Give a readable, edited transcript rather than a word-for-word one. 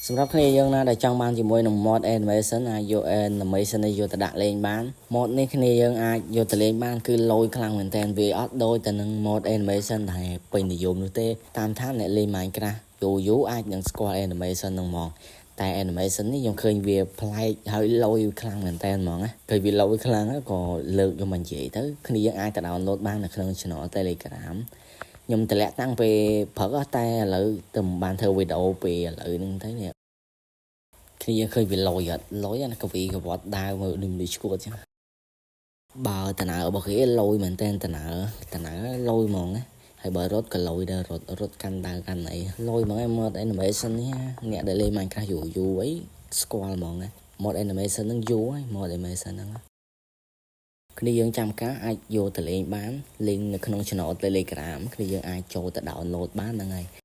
សម្រាប់គ្នាយើងណាដែលចង់បានជាមួយនឹង mod animation អាចយក animation នេះយកទៅដាក់លេងបាន mod នេះគ្នាយើងអាចយកទៅលេងបានគឺលយខ្លាំងមែនតើវាអត់ដូចទៅនឹង mod animation ដែលពេញនិយមនោះទេតាមថាអ្នកលេង Minecraft យូរយូរអាចនឹងស្គាល់ animation ហ្នឹងហ្មងតែ animation នេះខ្ញុំឃើញវាប្លែកហើយលយខ្លាំងមែនតើហ្មងណាឃើញវាលយខ្លាំងក៏លើកយកមកនិយាយទៅគ្នាយើងអាចទៅ download បាននៅក្នុង channel Telegram ខ្ញុំតម្លាក់តាំងពេលព្រឹកតែឥឡូវទៅមិនបានធ្វើវីដេអូពេលឥឡូវហ្នឹងទៅនេះគ្នាយើងឃើញវាលយអត់លយអាកវីកវត្តដាវមើលដូចឈួតចឹងបើតណើរបស់គេលយមែនតើតណើតណើលយហ្មងណាហើយបើរត់ក៏លយដែររត់រត់កាន់ដាវកាន់អីលយហ្មងឯ mod animation នេះអ្នកដែលលេង Minecraft យូរយូរអីស្គាល់ហ្មងណា mod animation ហ្នឹងយូរហើយ mod animation ហ្នឹងគ្នាយើងចាំការអាចយកទៅលេងបានលេងនៅក្នុង channel Telegram គ្នាយើងអាចចូលទៅ download បានហ្នឹងហើយ។